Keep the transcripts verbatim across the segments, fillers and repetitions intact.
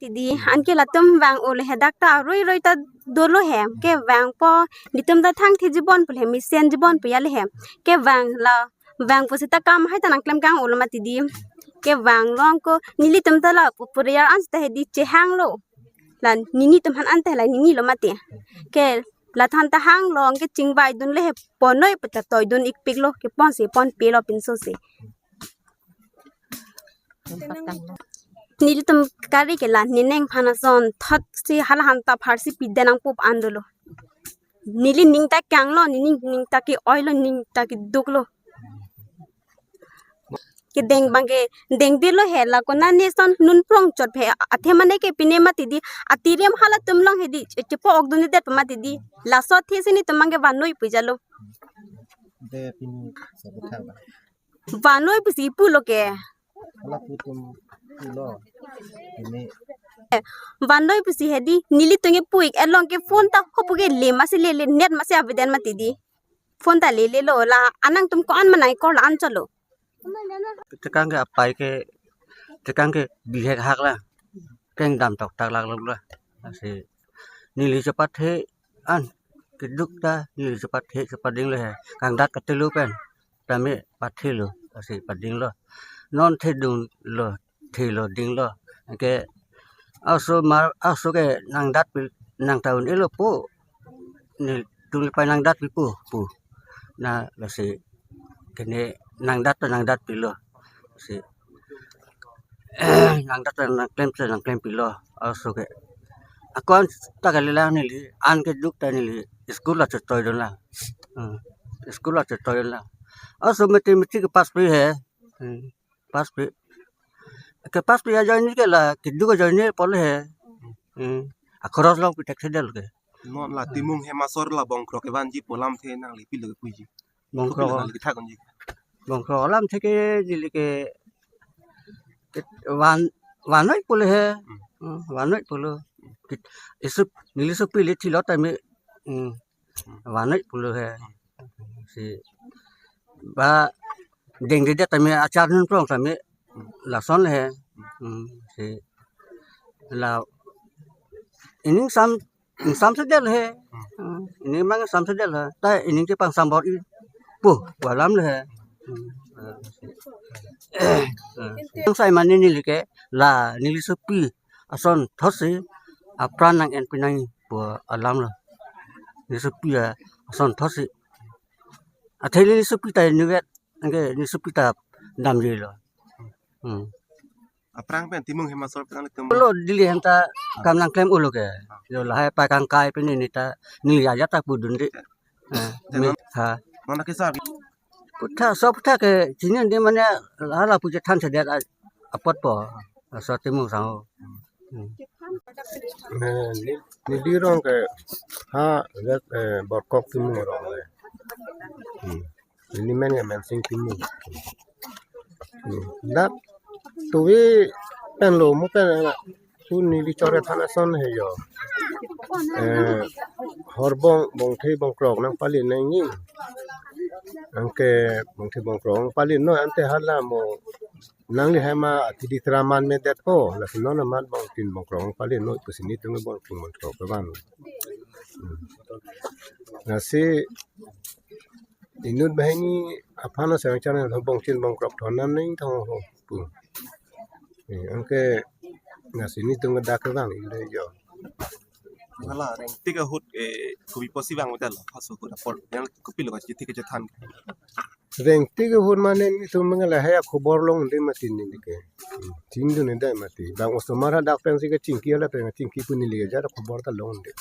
Dei, anke latum vang-o le he, dak ta aroi roi ta dolo he. Kevangpo, netum ta thangthe jibon pu le he, mesen jibon pu ya le he. Kevang la, vangpo seta kam hai ta nangklem kang-o lo mati dei. Kevang long ko, nelitum ta la pu puriyar an seta he dei chehang lo. La nelitum han an ta la neli lo mati. Ke la than ta hang long ke chingvai dun le he, ponnoi pu ta toi dun ikpik lo, ke pon si ponpe lo pinso si. Nelitum kari ke la nening aphan asonthot si hala han ta pharsi pide nangpo pu an dolo. Neli ning ta kang lo, neli ning ta ke-oi lo, ning ta keduk lo. Kedeng abang ke dengde lo he, la konane son nun prong chot he, athe mane ke pine mati dei, atirim halatum long he dei, che-, chepo ok dundedet pu mati dei. Laso athe si netum abang ke vannoi pu jalo. De pini sabutha ba. Vannoi pusi pulo ke. Hala putum pulo. Ini. Vannoi pusi he dei, nelitum ke pu-ik along ke phone ta hopu ke le masi lele, net masi aveden mati dei. Phone ta lele lo, la anangtum ko-an ma nangkor la an cholo. Tekang ke apai ke, tekang ke bihek hak la. Kengdam toktak lak lo la. Lasi neli chepathe an keduk ta neli chepathe chepading lo he. Kangdat katelo pen. Tame pathe lo, lasi pading lo. Non thedung lo, thelo ding lo. Anke aso mar, aso ke nangdat pi, nang ta un-e lo pu. Netum le pai nangdat pi pu, pu. Na lasi kene nangdat ta nangdat pi lo. Si nangdat ta nangklem ta nangklem pi lo. Aso ke. Ako an ta kali la neli, an keduk ta neli school la chotoi dun la. Hmm. School la chotoi dun la. Aso mathematics ke pass pi he. Hmm. Pass pi. Ke pass pi ajoine ke la, keduk ajoine pu le he. Hmm. Akhoros long pi thekthedel ke. Non la Timung hem asor la Bongkrok kevanji pu alamthe nangli pilo ke puji. Bongkrok. Kopilo nangli kethak unji. Bongkrok alamthe ke neli ke, ke van, vannoi pu le he. Hmm. Hmm, vannoi pulo. Kit-, isup, neli sopi le thilo tame. Hmm. Vannoi pulo he. Si ba dengdedet tame achar nun prong tame lason le he. Hmm, si la ining sam, ining samsedel he. Hmm, ining mang samsedel he. Ta ining chepang sambor-i pu pu alam le he. Hmm. Nang sai mane neli ke la neli sopi asonthot si apran nang-en pinang pu alam lo. Neli sopi asonthot si. Athe neli sopi ta inutvet, anke neli sopi ta damji lo. Hmm. Aphrang pen Timung hem asor pen nangtum. Lo Delhi hem ta kam nangklem ulo ke. Yo lahai pai kangkai pen neli ta neli ajat ta pudun dei. Eh, me ha. Mana kisar? Puthak, so puthak ke chini dei mane hala pu chethan sedet a-, apotpo. So Timung sang ho. Hmm. Eh, ne, neli rong ke ha, eh, Borkok Timung rong le. Hmm. Neli men ke Mensing Timung. Hmm. Dak tuvi pen lo mo pen la pu neli chore than ason he yo. Eh, Horbong Bongthe Bongkrok nangpali nangji. Anke Bongthe Bongkrok nangpali noi ante hala mo nangli hema atidi traman medet po. Lasi non amat Bongthe Bongkrok nangpali noi pusi netum Bongthe Bongkrok kevan. Hmm. Lasi inut banghini aphan aseng channel ho Bongthe Bongkrok thon nam neng thong ho pu. Eh, anke lasi netum ke dak kevang inde yo. Hala rengtik ahut, eh, kopi pusi vang hotel, haso ahut apor, yang kopilo kachethik kachethan. Rengtik ahut mane netum ke lahai akhobor longde mati neli ke. Chingdunde mati. Bang osomar hadak pensi kachingki hala pen kachingki pu neli ke ajat akhobor ta longde.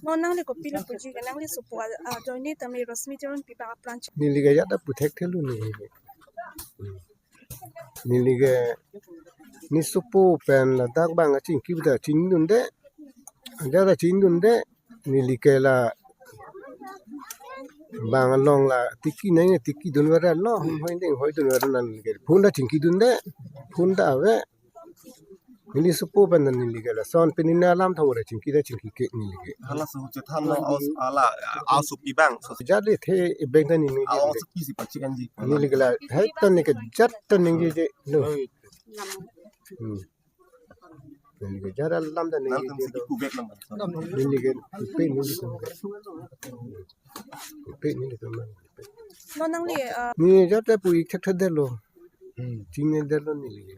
Non nangli kopilo puji ke nangli sopo a, ajoine tame Rosmi Teronpi bang apran. Neli ke ajat ta pu thekthelo neli. Neli ke ne sopo pen ladak bang kachingki pu ta chingdunde. Ajat ta chingdunde. Neli ke la bang along la tiki nang tiki dun vare lo. Hoi ding hoi dun vare nang ke. Phone ta chingki dunde. Phone ta ave. Neli sopo pen neli ke lason pini ne alam thang ore chingki ta chingki ke neli ke. Hala so chethan lo aus ala aus pi bang so. Jale the e beng ta neli ke. Aus pi si pachikanji. Neli ke la hai ta neli ke ajat ta neli ke lo. Oi. Hmm. Neli ke jara lam ta neli Lam ke tum si dolo. Kikuvek lam. Neli ke pe neli ke. Pe neli ke. Lo nangli, uh, Neli jara ta pu ik thekthedetlo. Hmm, chingthedetlo neli ke.